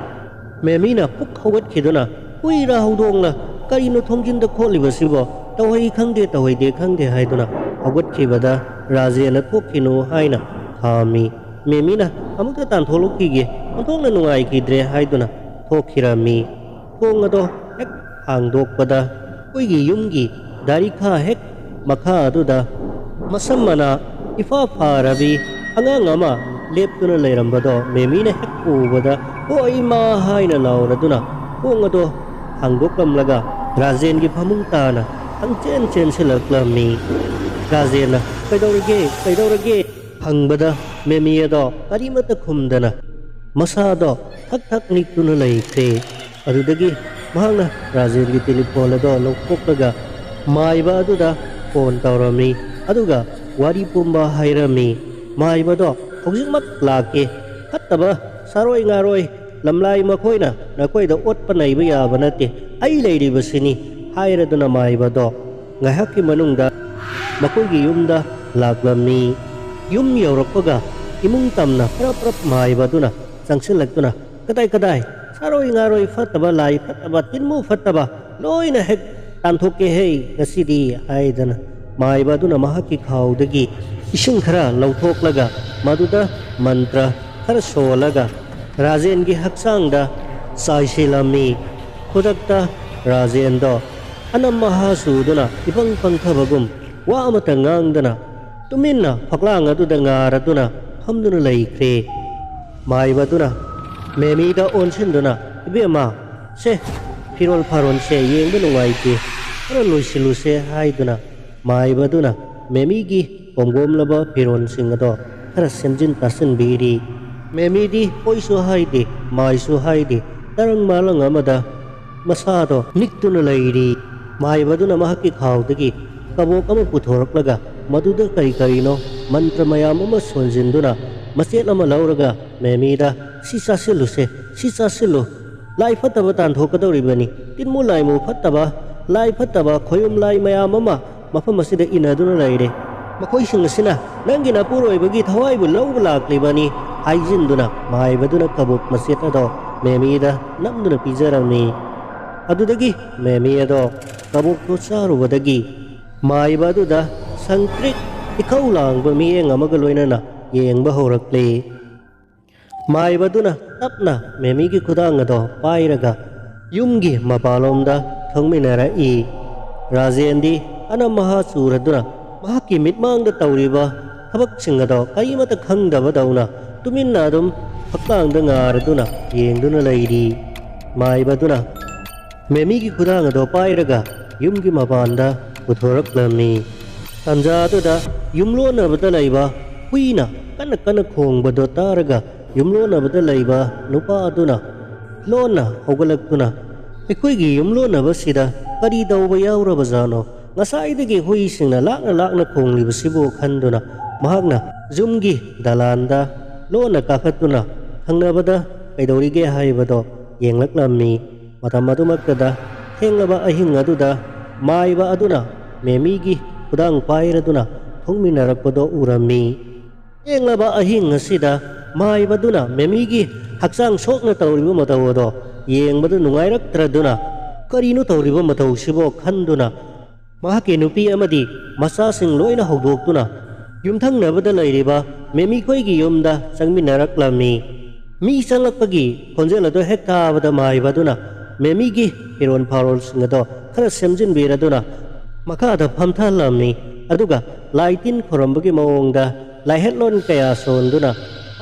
ꯃꯦꯃꯤꯅ ꯄꯨꯛ ꯍꯧꯒꯠꯈꯤꯗꯨꯅ, "ꯍꯨꯏꯔꯥ ꯍꯧꯗꯣꯡꯂ? ꯀꯔꯤꯅꯣ ꯊꯣꯡꯖꯤꯟꯗ ꯈꯣꯠꯂꯤꯕꯁꯤꯕꯣ? ꯇꯧꯍꯩ ꯈꯪꯗꯦ, ꯇꯧꯍꯩꯗꯦ ꯈꯪꯗꯦ" ꯍꯥꯏꯗꯨꯅ ꯍꯧꯒꯠꯈꯤꯕꯗ ꯔꯥꯖꯦꯟꯅ ꯊꯣꯛꯈꯤꯅꯨ ꯍꯥꯏꯅ ꯈꯥꯝꯃꯤ꯫ ꯃꯦꯃꯤꯅ "ꯑꯃꯨꯛꯇ ꯇꯥꯟꯊꯣꯛꯂꯨꯈꯤꯒꯦ, ꯑꯣꯟꯊꯣꯛꯅ ꯅꯨꯡꯉꯥꯏꯈꯤꯗ꯭ꯔꯦ" ꯍꯥꯏꯗꯨꯅ ꯊꯣꯛꯈꯤꯔꯝꯃꯤ꯫ ꯊꯣꯡ ꯑꯗꯣ ꯍꯦꯛ ꯍꯥꯡꯗꯣꯛꯄꯗ ꯑꯩꯈꯣꯏꯒꯤ ꯌꯨꯝꯒꯤ ꯗꯥꯔꯤꯈꯥ ꯍꯦꯛ ꯃꯈꯥ ꯑꯗꯨꯗ ꯃꯁꯝ ꯃꯅꯥ ꯏꯐꯥ ꯐꯥꯔꯕꯤ ꯑꯉꯥꯡ ꯑꯃ ꯂꯦꯞꯇꯨꯅ ꯂꯩꯔꯝꯕꯗꯣ ꯃꯦꯃꯤꯅ ꯍꯦꯛ ꯎꯕꯗ, "ꯑꯣ ꯏꯃꯥ!" ꯍꯥꯏꯅ ꯂꯥꯎꯔꯗꯨꯅ ꯊꯣꯡ ꯑꯗꯣ ꯍꯥꯡꯗꯣꯛꯂꯝꯂꯒ ꯔꯥꯖꯦꯟꯒꯤ ꯐꯃꯨꯡ ꯇꯥꯅ ꯈꯪꯆꯦꯟ ꯆꯦꯟꯁꯤꯜꯂꯛꯂꯝꯃꯤ꯫ ꯔꯥꯖꯦꯟꯅ "ꯀꯩꯗꯧꯔꯒꯦ? ꯀꯩꯗꯧꯔꯒꯦ?" ꯍꯪꯕꯗ ꯃꯦꯃꯤ ꯑꯗꯣ ꯀꯔꯤꯃꯠꯇ ꯈꯨꯝꯗꯅ ꯃꯁꯥꯗꯣ ꯊꯛ ꯊꯛ ꯅꯤꯛꯇꯨꯅ ꯂꯩꯈ꯭ꯔꯦ꯫ ꯑꯗꯨꯗꯒꯤ ꯃꯍꯥꯛꯅ ꯔꯥꯖꯦꯟꯒꯤ ꯇꯦꯂꯤꯐꯣꯟ ꯑꯗꯣ ꯂꯧꯊꯣꯛꯂꯒ ꯃꯥꯏꯕ ꯑꯗꯨꯗ ꯐꯣꯟ ꯇꯧꯔꯝꯃꯤ, ꯑꯗꯨꯒ ꯋꯥꯔꯤ ꯄꯨꯝꯕ ꯍꯥꯏꯔꯝꯃꯤ꯫ ꯃꯥꯏꯕꯗꯣ ꯍꯧꯖꯤꯛꯃꯛ ꯂꯥꯛꯀꯦ, ꯐꯠꯇꯕ ꯁꯥꯔꯣꯏ ꯉꯥꯔꯣꯏ ꯂꯝꯂꯥꯏ ꯃꯈꯣꯏꯅ ꯅꯈꯣꯏꯗ ꯑꯣꯠꯄ ꯅꯩꯕ ꯌꯥꯕ ꯅꯠꯇꯦ, ꯑꯩ ꯂꯩꯔꯤꯕꯁꯤꯅꯤ ꯍꯥꯏꯔꯗꯨꯅ ꯃꯥꯏꯕꯗꯣ ꯉꯥꯏꯍꯥꯛꯀꯤ ꯃꯅꯨꯡꯗ ꯃꯈꯣꯏꯒꯤ ꯌꯨꯝꯗ ꯂꯥꯛꯂꯝꯃꯤ꯫ ꯌꯨꯝ ꯌꯧꯔꯛꯄꯒ ꯏꯃꯨꯡ ꯇꯝꯅ ꯄ꯭ꯔꯞ ꯄ꯭ꯔꯞ ꯃꯥꯏꯕ ꯑꯗꯨꯅ ꯆꯪꯁꯤꯜꯂꯛꯇꯨꯅ, "ꯀꯗꯥꯏ ꯀꯗꯥꯏ? ꯁꯥꯔꯣꯏ ꯉꯥꯔꯣꯏ ꯐꯠꯇꯕ, ꯂꯥꯏ ꯐꯠꯇꯕ, ꯇꯤꯟꯃꯨ ꯐꯠꯇꯕ ꯂꯣꯏꯅ ꯍꯦꯛ ꯇꯥꯟꯊꯣꯛꯀꯦ ꯍꯦ ꯉꯁꯤꯗꯤ" ꯍꯥꯏꯗꯅ ꯃꯥꯏꯕ ꯑꯗꯨꯅ ꯃꯍꯥꯛꯀꯤ ꯈꯥꯎꯗꯒꯤ ꯏꯁꯤꯡ ꯈꯔ ꯂꯧꯊꯣꯛꯂꯒ ꯃꯗꯨꯗ ꯃꯟꯇ꯭ꯔ ꯈꯔ ꯁꯣꯜꯂꯒ ꯔꯥꯖꯦꯟꯒꯤ ꯍꯛꯆꯥꯡꯗ ꯆꯥꯏꯁꯤꯜꯂꯝꯃꯤ꯫ ꯈꯨꯗꯛꯇ ꯔꯥꯖꯦꯟꯗꯣ ꯑꯅꯝ ꯑꯍꯥ ꯆꯨꯗꯨꯅ ꯏꯄꯪ ꯄꯪꯊꯕꯒꯨꯝ ꯋꯥ ꯑꯃꯠꯇ ꯉꯥꯡꯗꯅ ꯇꯨꯃꯤꯟꯅ ꯐꯛꯂꯥꯡ ꯑꯗꯨꯗ ꯉꯥꯔꯗꯨꯅ ꯐꯝꯗꯨꯅ ꯂꯩꯈ꯭ꯔꯦ꯫ ꯃꯥꯏꯕ ꯑꯗꯨꯅ ꯃꯦꯃꯤꯗ ꯑꯣꯟꯁꯤꯟꯗꯨꯅ, "ꯏꯕꯦꯝꯃ, ꯁꯦ, ꯐꯤꯔꯣꯜ ꯐꯥꯔꯣꯜꯁꯦ ꯌꯦꯡꯕ ꯅꯨꯡꯉꯥꯏꯇꯦ, ꯈꯔ ꯂꯣꯏꯁꯤꯜꯂꯨꯁꯦ" ꯍꯥꯏꯗꯨꯅ ꯃꯥꯏꯕ ꯑꯗꯨꯅ ꯃꯦꯃꯤꯒꯤ ꯀꯣꯝꯒꯣꯝꯂꯕ ꯐꯤꯔꯣꯜꯁꯤꯡ ꯑꯗꯣ ꯈꯔ ꯁꯦꯝꯖꯤꯟ ꯇꯥꯁꯤꯟꯕꯤꯔꯤ꯫ ꯃꯦꯃꯤꯗꯤ ꯑꯣꯏꯁꯨ ꯍꯥꯏꯗꯦ, ꯃꯥꯏꯁꯨ ꯍꯥꯏꯗꯦ, ꯇꯔꯪ ꯃꯥꯂꯪ ꯑꯃꯗ ꯃꯁꯥꯗꯣ ꯅꯤꯛꯇꯨꯅ ꯂꯩꯔꯤ꯫ ꯃꯥꯏꯕꯗꯨꯅ ꯃꯍꯥꯛꯀꯤ ꯈꯥꯎꯗꯒꯤ ꯀꯕꯣꯛ ꯑꯃ ꯄꯨꯊꯣꯔꯛꯂꯒ ꯃꯗꯨꯗ ꯀꯔꯤ ꯀꯔꯤꯅꯣ ꯃꯟꯇ꯭ꯔ ꯃꯌꯥꯝ ꯑꯃ ꯁꯣꯟꯖꯤꯟꯗꯨꯅ ꯃꯆꯦꯠ ꯑꯃ ꯂꯧꯔꯒ ꯃꯦꯃꯤꯗ, "ꯁꯤ ꯆꯥꯁꯤꯜꯂꯨꯁꯦ, ꯁꯤ ꯆꯥꯁꯤꯜꯂꯨ꯫ ꯂꯥꯏ ꯐꯠꯇꯕ ꯇꯥꯟꯊꯣꯛꯀꯗꯧꯔꯤꯕꯅꯤ꯫ ꯇꯤꯟꯃꯨ ꯂꯥꯏꯃꯨ ꯐꯠꯇꯕ, ꯂꯥꯏ ꯐꯠꯇꯕ, ꯈꯣꯌꯨꯝ ꯂꯥꯏ ꯃꯌꯥꯝ ꯑꯃ ꯃꯐꯝ ꯑꯁꯤꯗ ꯏꯟꯅꯗꯨꯅ ꯂꯩꯔꯦ꯫ ꯃꯈꯣꯏꯁꯤꯡ ꯑꯁꯤꯅ ꯅꯪꯒꯤ ꯅꯄꯨꯔꯣꯏꯕꯒꯤ ꯊꯋꯥꯏꯕꯨ ꯂꯧꯕ ꯂꯥꯛꯂꯤꯕꯅꯤ" ꯍꯥꯏꯖꯤꯟꯗꯨꯅ ꯃꯥꯏꯕꯗꯨꯅ ꯀꯕꯣꯛ ꯃꯆꯦꯠ ꯑꯗꯣ ꯃꯦꯃꯤꯗ ꯅꯝꯗꯨꯅ ꯄꯤꯖꯔꯝꯃꯤ꯫ ꯑꯗꯨꯗꯒꯤ ꯃꯦꯃꯤ ꯑꯗꯣ ꯀꯕꯣꯛꯇꯨ ꯆꯥꯔꯨꯕꯗꯒꯤ ꯃꯥꯏꯕ ꯑꯗꯨꯗ ꯁꯪꯇ꯭ꯔꯤꯛ ꯏꯈꯧ ꯂꯥꯡꯕ ꯃꯤꯠꯌꯦꯡ ꯑꯃꯒ ꯂꯣꯏꯅꯅ ꯌꯦꯡꯕ ꯍꯧꯔꯛꯂꯦ꯫ ꯃꯥꯏꯕꯗꯨꯅ ꯇꯞꯅ ꯃꯦꯃꯤꯒꯤ ꯈꯨꯗꯥꯡ ꯑꯗꯣ ꯄꯥꯏꯔꯒ ꯌꯨꯝꯒꯤ ꯃꯄꯥꯟꯂꯣꯝꯗ ꯊꯧꯃꯤꯟꯅꯔꯛꯏ꯫ ꯔꯥꯖꯦꯟꯗꯤ ꯑꯅꯝ ꯑꯍꯥ ꯆꯨꯔꯗꯨꯅ ꯃꯍꯥꯛꯀꯤ ꯃꯤꯠꯃꯥꯡꯗ ꯇꯧꯔꯤꯕ ꯊꯕꯛꯁꯤꯡ ꯑꯗꯣ ꯀꯔꯤꯃꯠꯇ ꯈꯪꯗꯕꯗꯧꯅ ꯇꯨꯃꯤꯟꯅ ꯑꯗꯨꯝ ꯐꯛꯂꯥꯡꯗ ꯉꯥꯔꯗꯨꯅ ꯌꯦꯡꯗꯨꯅ ꯂꯩꯔꯤ꯫ ꯃꯥꯏꯕꯗꯨꯅ ꯃꯦꯃꯤꯒꯤ ꯈꯨꯗꯥꯡ ꯑꯗꯣ ꯄꯥꯏꯔꯒ ꯌꯨꯝꯒꯤ ꯃꯄꯥꯟꯗ ꯄꯨꯊꯣꯔꯛꯂꯝꯃꯤ꯫ ꯇꯟꯖꯥ ꯑꯗꯨꯗ ꯌꯨꯝꯂꯣꯟꯅꯕꯗ ꯂꯩꯕ ꯍꯨꯏꯅ ꯀꯟꯅ ꯀꯟꯅ ꯈꯣꯡꯕꯗꯣ ꯇꯥꯔꯒ ꯌꯨꯝꯂꯣꯟꯅꯕꯗ ꯂꯩꯕ ꯅꯨꯄꯥ ꯑꯗꯨꯅ ꯂꯣꯟꯅ ꯍꯧꯒꯠꯂꯛꯇꯨꯅ, "ꯑꯩꯈꯣꯏꯒꯤ ꯌꯨꯝꯂꯣꯟꯅꯕꯁꯤꯗ ꯀꯔꯤ ꯇꯧꯕ ꯌꯥꯎꯔꯕꯖꯥꯠꯅꯣ? ꯉꯁꯥꯏꯗꯒꯤ ꯍꯨꯏꯁꯤꯡꯅ ꯂꯥꯛꯅ ꯂꯥꯛꯅ ꯈꯣꯡꯂꯤꯕꯁꯤꯕꯨ?" ꯈꯟꯗꯨꯅ ꯃꯍꯥꯛꯅ ꯌꯨꯝꯒꯤ ꯗꯂꯥꯟꯗ ꯂꯣꯟꯅ ꯀꯥꯈꯠꯇꯨꯅ ꯊꯪꯅꯕꯗ ꯀꯩꯗꯧꯔꯤꯒꯦ ꯍꯥꯏꯕꯗꯣ ꯌꯦꯡꯂꯛꯂꯝꯃꯤ꯫ ꯃꯇꯝ ꯑꯗꯨꯃꯛꯇꯗ ꯊꯦꯡꯂꯕ ꯑꯍꯤꯡ ꯑꯗꯨꯗ ꯃꯥꯏꯕ ꯑꯗꯨꯅ ꯃꯦꯃꯤꯒꯤ ꯈꯨꯗꯥꯡ ꯄꯥꯏꯔꯗꯨꯅ ꯊꯣꯛꯃꯤꯟꯅꯔꯛꯄꯗꯣ ꯎꯔꯝꯃꯤ꯫ ꯊꯦꯡꯂꯕ ꯑꯍꯤꯡ ꯑꯁꯤꯗ ꯃꯥꯏꯕꯗꯨꯅ ꯃꯦꯃꯤꯒꯤ ꯍꯛꯆꯥꯡ ꯁꯣꯛꯅ ꯇꯧꯔꯤꯕ ꯃꯇꯧ ꯑꯗꯣ ꯌꯦꯡꯕꯗ ꯅꯨꯡꯉꯥꯏꯔꯛꯇ꯭ꯔꯗꯨꯅ, "ꯀꯔꯤꯅꯣ ꯇꯧꯔꯤꯕ ꯃꯇꯧꯁꯤꯕꯣ?" ꯈꯟꯗꯨꯅ ꯃꯍꯥꯛꯀꯤ ꯅꯨꯄꯤ ꯑꯃꯗꯤ ꯃꯆꯥꯁꯤꯡ ꯂꯣꯏꯅ ꯍꯧꯗꯣꯛꯇꯨꯅ ꯌꯨꯝꯊꯪꯅꯕꯗ ꯂꯩꯔꯤꯕ ꯃꯦꯃꯤꯈꯣꯏꯒꯤ ꯌꯨꯝꯗ ꯆꯪꯃꯤꯟꯅꯔꯛꯂꯝꯃꯤ꯫ ꯃꯤ ꯆꯪꯂꯛꯄꯒꯤ ꯈꯣꯟꯖꯦꯜ ꯑꯗꯨ ꯍꯦꯛ ꯇꯥꯕꯗ ꯃꯥꯏꯕ ꯑꯗꯨꯅ ꯃꯦꯃꯤꯒꯤ ꯐꯤꯔꯣꯜ ꯐꯥꯔꯣꯜꯁꯤꯡ ꯑꯗꯣ ꯈꯔ ꯁꯦꯝꯖꯤꯟꯕꯤꯔꯗꯨꯅ ꯃꯈꯥꯗ ꯐꯝꯊꯍꯜꯂꯝꯃꯤ꯫ ꯑꯗꯨꯒ ꯂꯥꯏ ꯇꯤꯟ ꯈꯣꯏꯔꯝꯕꯒꯤ ꯃꯑꯣꯡꯗ ꯂꯥꯏꯍꯠꯂꯣꯟ ꯀꯌꯥ ꯁꯣꯟꯗꯨꯅ,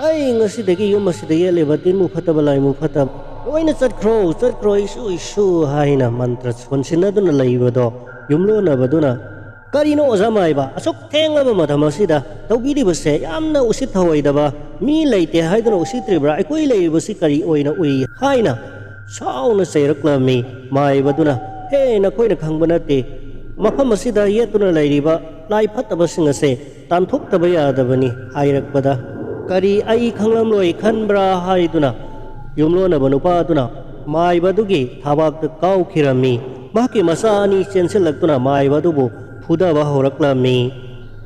"ꯑꯩ ꯉꯁꯤꯗꯒꯤ ꯌꯨꯝ ꯑꯁꯤꯗ ꯌꯦꯠꯂꯤꯕ ꯇꯤꯟꯕꯨ ꯐꯠꯇꯕ ꯂꯥꯏꯃꯨ ꯐꯠꯇꯕ ꯂꯣꯏꯅ ꯆꯠꯈ꯭ꯔꯣ, ꯆꯠꯈ꯭ꯔꯣ, ꯏꯁꯨ, ꯏꯁꯨ" ꯍꯥꯏꯅ ꯃꯟꯇ꯭ꯔ ꯁꯣꯟꯁꯤꯟꯅꯗꯨꯅ ꯂꯩꯕꯗꯣ ꯌꯨꯝꯂꯣꯟꯅꯕꯗꯨꯅ, "ꯀꯔꯤꯅꯣ ꯑꯣꯖꯥ ꯃꯥꯏꯕ, ꯑꯁꯨꯛ ꯊꯦꯡꯂꯕ ꯃꯇꯝ ꯑꯁꯤꯗ ꯇꯧꯕꯤꯔꯤꯕꯁꯦ? ꯌꯥꯝꯅ ꯎꯁꯤꯠ ꯊꯑꯣꯏꯗꯕ, ꯃꯤ ꯂꯩꯇꯦ ꯍꯥꯏꯗꯨꯅ ꯎꯁꯤꯠꯇ꯭ꯔꯤꯕ꯭ꯔꯥ? ꯑꯩꯈꯣꯏ ꯂꯩꯔꯤꯕꯁꯤ ꯀꯔꯤ ꯑꯣꯏꯅ ꯎꯏ?" ꯍꯥꯏꯅ ꯁꯥꯎꯅ ꯆꯩꯔꯛꯂꯝꯃꯤ꯫ ꯃꯥꯏꯕꯗꯨꯅ, "ꯍꯦ, ꯅꯈꯣꯏꯅ ꯈꯪꯕ ꯅꯠꯇꯦ, ꯃꯐꯝ ꯑꯁꯤꯗ ꯌꯦꯠꯇꯨꯅ ꯂꯩꯔꯤꯕ ꯂꯥꯏ ꯐꯠꯇꯕꯁꯤꯡ ꯑꯁꯦ ꯇꯥꯟꯊꯣꯛꯇꯕ ꯌꯥꯗꯕꯅꯤ" ꯍꯥꯏꯔꯛꯄꯗ, "ꯀꯔꯤ ꯑꯩ ꯈꯪꯂꯝꯂꯣꯏ ꯈꯟꯕ꯭ꯔꯥ?" ꯍꯥꯏꯗꯨꯅ ꯌꯨꯝꯂꯣꯟꯅꯕ ꯅꯨꯄꯥ ꯑꯗꯨꯅ ꯃꯥꯏꯕ ꯑꯗꯨꯒꯤ ꯊꯕꯥꯛꯇ ꯀꯥꯎꯈꯤꯔꯝꯃꯤ꯫ ꯃꯍꯥꯛꯀꯤ ꯃꯆꯥ ꯑꯅꯤ ꯆꯦꯟꯁꯤꯜꯂꯛꯇꯨꯅ ꯃꯥꯏꯕ ꯑꯗꯨꯕꯨ ꯐꯨꯗꯕ ꯍꯧꯔꯛꯂꯝꯃꯤ꯫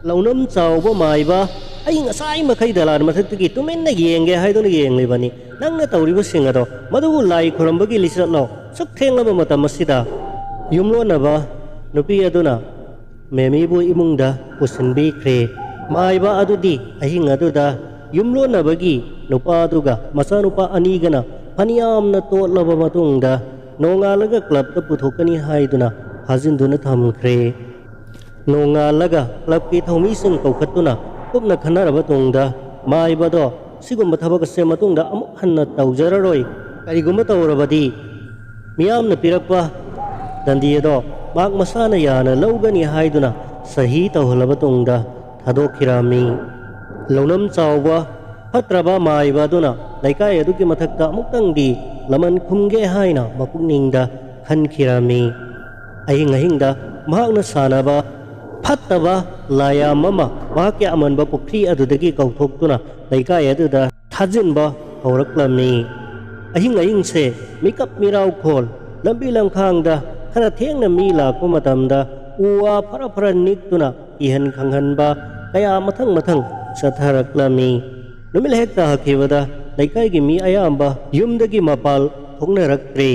ꯂꯧꯅꯝ ꯆꯥꯎꯕ ꯃꯥꯏꯕ, ꯑꯩ ꯉꯁꯥꯏ ꯃꯈꯩ ꯗꯂꯥꯟ ꯃꯊꯛꯇꯒꯤ ꯇꯨꯃꯤꯟꯅ ꯌꯦꯡꯒꯦ ꯍꯥꯏꯗꯨꯅ ꯌꯦꯡꯂꯤꯕꯅꯤ꯫ ꯅꯪꯅ ꯇꯧꯔꯤꯕꯁꯤꯡ ꯑꯗꯣ ꯃꯗꯨꯕꯨ ꯂꯥꯏ ꯈꯨꯔꯝꯕꯒꯤ ꯂꯤꯆꯠꯂꯣ? ꯁꯨꯛ ꯊꯦꯡꯂꯕ ꯃꯇꯝ ꯑꯁꯤꯗ? ꯌꯨꯝꯂꯣꯟꯅꯕ ꯅꯨꯄꯤ ꯑꯗꯨꯅ ꯃꯦꯃꯤꯕꯨ ꯏꯃꯨꯡꯗ ꯄꯨꯁꯤꯟꯕꯤꯈ꯭ꯔꯦ꯫ ꯃꯥꯏꯕ ꯑꯗꯨꯗꯤ ꯑꯍꯤꯡ ꯑꯗꯨꯗ ꯌꯨꯝꯂꯣꯟꯅꯕꯒꯤ ꯅꯨꯄꯥꯗꯨꯒ ꯃꯆꯥꯅꯨꯄꯥ ꯑꯅꯤꯒꯅ ꯐꯅꯌꯥꯝꯅ ꯇꯣꯠꯂꯕ ꯃꯇꯨꯡꯗ ꯅꯣꯡꯉꯥꯜꯂꯒ ꯀ꯭ꯂꯕꯇ ꯄꯨꯊꯣꯛꯀꯅꯤ ꯍꯥꯏꯗꯨꯅ ꯐꯥꯖꯤꯟꯗꯨꯅ ꯊꯝꯈ꯭ꯔꯦ꯫ ꯅꯣꯡꯉꯥꯜꯂꯒ ꯀ꯭ꯂꯕꯀꯤ ꯊꯧꯃꯤꯁꯤꯡ ꯀꯧꯈꯠꯇꯨꯅ ꯀꯨꯞꯅ ꯈꯟꯅꯔꯕ ꯇꯨꯡꯗ ꯃꯥꯏꯕꯗꯣ ꯁꯤꯒꯨꯝꯕ ꯊꯕꯛ ꯑꯁꯦ ꯃꯇꯨꯡꯗ ꯑꯃꯨꯛ ꯍꯟꯅ ꯇꯧꯖꯔꯔꯣꯏ, ꯀꯔꯤꯒꯨꯝꯕ ꯇꯧꯔꯕꯗꯤ ꯃꯤꯌꯥꯝꯅ ꯄꯤꯔꯛꯄ ꯗꯟꯗꯤ ꯑꯗꯣ ꯃꯍꯥꯛ ꯃꯁꯥꯅ ꯌꯥꯅ ꯂꯧꯒꯅꯤ ꯍꯥꯏꯗꯨꯅ ꯁꯍꯤ ꯇꯧꯍꯜꯂꯕ ꯇꯨꯡꯗ ꯊꯥꯗꯣꯛꯈꯤꯔꯝꯃꯤ꯫ ꯂꯧꯅꯝ ꯆꯥꯎꯕ ꯐꯠꯇ꯭ꯔꯕ ꯃꯥꯏꯕ ꯑꯗꯨꯅ ꯂꯩꯀꯥꯏ ꯑꯗꯨꯒꯤ ꯃꯊꯛꯇ ꯑꯃꯨꯛꯇꯪꯗꯤ ꯂꯃꯟ ꯈꯨꯝꯒꯦ ꯍꯥꯏꯅ ꯃꯄꯨꯛꯅꯤꯡꯗ ꯈꯟꯈꯤꯔꯝꯃꯤ꯫ ꯑꯍꯤꯡ ꯑꯍꯤꯡꯗ ꯃꯍꯥꯛꯅ ꯁꯥꯟꯅꯕ ꯐꯠꯇꯕ ꯂꯥꯏꯌꯥꯝ ꯑꯃ ꯃꯍꯥꯛꯀꯤ ꯑꯃꯟꯕ ꯄꯨꯈ꯭ꯔꯤ ꯑꯗꯨꯗꯒꯤ ꯀꯧꯊꯣꯛꯇꯨꯅ ꯂꯩꯀꯥꯏ ꯑꯗꯨꯗ ꯊꯥꯖꯤꯟꯕ ꯍꯧꯔꯛꯂꯝꯃꯤ꯫ ꯑꯍꯤꯡ ꯑꯍꯤꯡꯁꯦ ꯃꯤꯀꯞ ꯃꯤꯔꯥꯎꯈꯣꯜ, ꯂꯝꯕꯤ ꯂꯝꯈꯥꯡꯗ ꯈꯔ ꯊꯦꯡꯅ ꯃꯤ ꯂꯥꯛꯄ ꯃꯇꯝꯗ ꯎ ꯋꯥ ꯐꯔ ꯐꯔ ꯅꯤꯛꯇꯨꯅ ꯀꯤꯍꯟ ꯈꯪꯍꯟꯕ ꯀꯌꯥ ꯃꯊꯪ ꯃꯊꯪ ꯆꯠꯊꯔꯛꯂꯝꯃꯤ꯫ ꯅꯨꯃꯤꯠ ꯍꯦꯛ ꯇꯥꯈꯤꯕꯗ ꯂꯩꯀꯥꯏꯒꯤ ꯃꯤ ꯑꯌꯥꯝꯕ ꯌꯨꯝꯗꯒꯤ ꯃꯄꯥꯜ ꯊꯣꯛꯅꯔꯛꯇ꯭ꯔꯦ꯫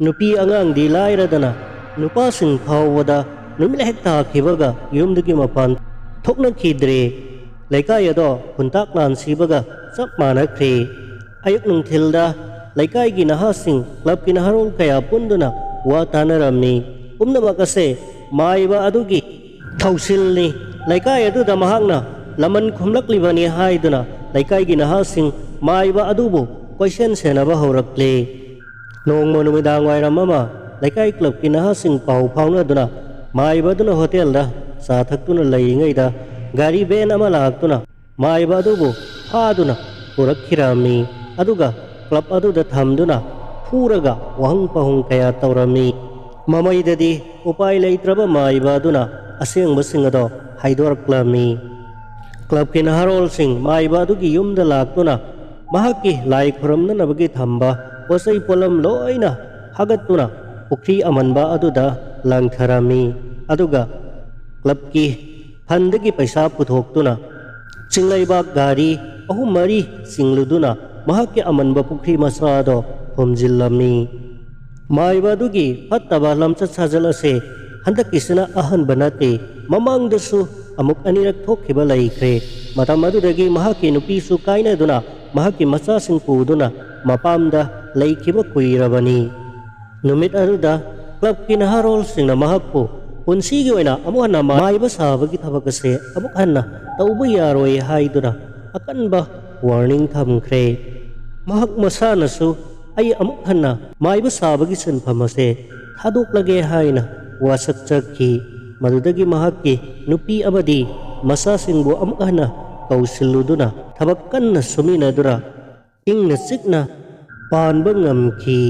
ꯅꯨꯄꯤ ꯑꯉꯥꯡꯗꯤ ꯂꯥꯏꯔꯗꯅ ꯅꯨꯄꯥꯁꯤꯡ ꯐꯥꯎꯕꯗ ꯅꯨꯃꯤꯠ ꯍꯦꯛ ꯇꯥꯈꯤꯕꯒ ꯌꯨꯝꯗꯒꯤ ꯃꯄꯥꯟ ꯊꯣꯛꯅꯈꯤꯗ꯭ꯔꯦ꯫ ꯂꯩꯀꯥꯏ ꯑꯗꯣ ꯈꯨꯟꯇꯥꯛ ꯂꯥꯟꯁꯤꯕꯒ ꯆꯞ ꯃꯥꯟꯅꯈ꯭ꯔꯦ꯫ ꯑꯌꯨꯛ ꯅꯨꯡꯊꯤꯜꯗ ꯂꯩꯀꯥꯏꯒꯤ ꯅꯍꯥꯁꯤꯡ, ꯀ꯭ꯂꯕꯀꯤ ꯅꯍꯥꯔꯣꯜ ꯀꯌꯥ ꯄꯨꯟꯗꯨꯅ ꯋꯥ ꯇꯥꯅꯔꯝꯃꯤ꯫ ꯄꯨꯝꯅꯃꯛ ꯑꯁꯦ ꯃꯥꯏꯕ ꯑꯗꯨꯒꯤ ꯊꯧꯁꯤꯜꯅꯤ꯫ ꯂꯩꯀꯥꯏ ꯑꯗꯨꯗ ꯃꯍꯥꯛꯅ ꯂꯃꯟ ꯈꯨꯝꯂꯛꯂꯤꯕꯅꯤ ꯍꯥꯏꯗꯨꯅ ꯂꯩꯀꯥꯏꯒꯤ ꯅꯍꯥꯁꯤꯡ ꯃꯥꯏꯕ ꯑꯗꯨꯕꯨ ꯀꯣꯏꯁꯦꯟ ꯁꯦꯟꯅꯕ ꯍꯧꯔꯛꯂꯦ꯫ ꯅꯣꯡꯃ ꯅꯨꯃꯤꯗꯥꯡ ꯋꯥꯏꯔꯝ ꯑꯃ ꯂꯩꯀꯥꯏ ꯀ꯭ꯂꯕꯀꯤ ꯅꯍꯥꯁꯤꯡ ꯄꯥꯎ ꯐꯥꯎꯅꯗꯨꯅ ꯃꯥꯏꯕ ꯑꯗꯨꯅ ꯍꯣꯇꯦꯜꯗ ꯆꯥ ꯊꯛꯇꯨꯅ ꯂꯩꯔꯤꯉꯩꯗ ꯒꯥꯔꯤ ꯚꯦꯟ ꯑꯃ ꯂꯥꯛꯇꯨꯅ ꯃꯥꯏꯕ ꯑꯗꯨꯕꯨ ꯐꯥꯗꯨꯅ ꯄꯨꯔꯛꯈꯤꯔꯝꯃꯤ꯫ ꯑꯗꯨꯒ ꯀ꯭ꯂꯕ ꯑꯗꯨꯗ ꯊꯝꯗꯨꯅ ꯐꯨꯔꯒ ꯋꯥꯍꯪ ꯄꯥꯎꯍꯪ ꯀꯌꯥ ꯇꯧꯔꯝꯃꯤ꯫ ꯃꯃꯩꯗꯗꯤ ꯎꯄꯥꯏ ꯂꯩꯇ꯭ꯔꯕ ꯃꯥꯏꯕ ꯑꯗꯨꯅ ꯑꯁꯦꯡꯕꯁꯤꯡ ꯑꯗꯣ ꯍꯥꯏꯗꯣꯔꯛꯂꯝꯃꯤ꯫ ꯀ꯭ꯂꯕꯀꯤ ꯅꯍꯥꯔꯣꯜꯁꯤꯡ ꯃꯥꯏꯕ ꯑꯗꯨꯒꯤ ꯌꯨꯝꯗ ꯂꯥꯛꯇꯨꯅ ꯃꯍꯥꯛꯀꯤ ꯂꯥꯏ ꯈꯨꯔꯨꯝꯅꯅꯕꯒꯤ ꯊꯝꯕ ꯄꯣꯠꯆꯩ ꯄꯣꯠꯂꯝ ꯂꯣꯏꯅ ꯐꯥꯒꯠꯇꯨꯅ ꯄꯨꯈ꯭ꯔꯤ ꯑꯃꯟꯕ ꯑꯗꯨꯗ ꯂꯪꯊꯔꯝꯃꯤ꯫ ꯑꯗꯨꯒ ꯀ꯭ꯂꯕꯀꯤ ꯐꯟꯗꯒꯤ ꯄꯩꯁꯥ ꯄꯨꯊꯣꯛꯇꯨꯅ ꯆꯤꯡꯂꯩꯕꯥꯛ ꯒꯥꯔꯤ ꯑꯍꯨꯝ ꯃꯔꯤ ꯆꯤꯡꯂꯨꯗꯨꯅ ꯃꯍꯥꯛꯀꯤ ꯑꯃꯟꯕ ꯄꯨꯈ꯭ꯔꯤ ꯃꯆꯥ ꯑꯗꯣ ꯐꯨꯝꯖꯤꯜꯂꯝꯃꯤ꯫ ꯃꯥꯏꯕ ꯑꯗꯨꯒꯤ ꯐꯠꯇꯕ ꯂꯝꯆꯠ ꯁꯥꯖꯠ ꯑꯁꯦ ꯍꯟꯗꯛꯀꯤꯁꯤꯅ ꯑꯍꯟꯕ ꯅꯠꯇꯦ, ꯃꯃꯥꯡꯗꯁꯨ ꯑꯃꯨꯛ ꯑꯅꯤꯔꯛ ꯊꯣꯛꯈꯤꯕ ꯂꯩꯈ꯭ꯔꯦ꯫ ꯃꯇꯝ ꯑꯗꯨꯗꯒꯤ ꯃꯍꯥꯛꯀꯤ ꯅꯨꯄꯤꯁꯨ ꯀꯥꯏꯅꯗꯨꯅ ꯃꯍꯥꯛꯀꯤ ꯃꯆꯥꯁꯤꯡ ꯄꯨꯗꯨꯅ ꯃꯄꯥꯝꯗ ꯂꯩꯈꯤꯕ ꯀꯨꯏꯔꯕꯅꯤ꯫ ꯅꯨꯃꯤꯠ ꯑꯗꯨꯗ ꯀ꯭ꯂꯕꯀꯤ ꯅꯍꯥꯔꯣꯜꯁꯤꯡꯅ ꯃꯍꯥꯛꯄꯨ ꯄꯨꯟꯁꯤꯒꯤ ꯑꯣꯏꯅ ꯑꯃꯨꯛ ꯍꯟꯅ ꯃꯥꯏꯕ ꯁꯥꯕꯒꯤ ꯊꯕꯛ ꯑꯁꯦ ꯑꯃꯨꯛ ꯍꯟꯅ ꯇꯧꯕ ꯌꯥꯔꯣꯏ ꯍꯥꯏꯗꯨꯅ ꯑꯀꯟꯕ ꯋꯥꯔꯅꯤꯡ ꯊꯝꯈ꯭ꯔꯦ꯫ ꯃꯍꯥꯛ ꯃꯁꯥꯅꯁꯨ ꯑꯩ ꯑꯃꯨꯛ ꯍꯟꯅ ꯃꯥꯏꯕ ꯁꯥꯕꯒꯤ ꯁꯤꯟꯐꯝ ꯑꯁꯦ ꯊꯥꯗꯣꯛꯂꯒꯦ ꯍꯥꯏꯅ ꯋꯥꯁꯛꯆꯈꯤ꯫ ꯃꯗꯨꯗꯒꯤ ꯃꯍꯥꯛꯀꯤ ꯅꯨꯄꯤ ꯑꯃꯗꯤ ꯃꯆꯥꯁꯤꯡꯕꯨ ꯑꯃꯨꯛ ꯍꯟꯅ ꯀꯧꯁꯤꯜꯂꯨꯗꯨꯅ ꯊꯕꯛ ꯀꯟꯅ ꯁꯨꯃꯤꯟꯅꯗꯨꯅ ꯏꯪꯅ ꯆꯤꯛꯅ ꯄꯥꯟꯕ ꯉꯝꯈꯤ꯫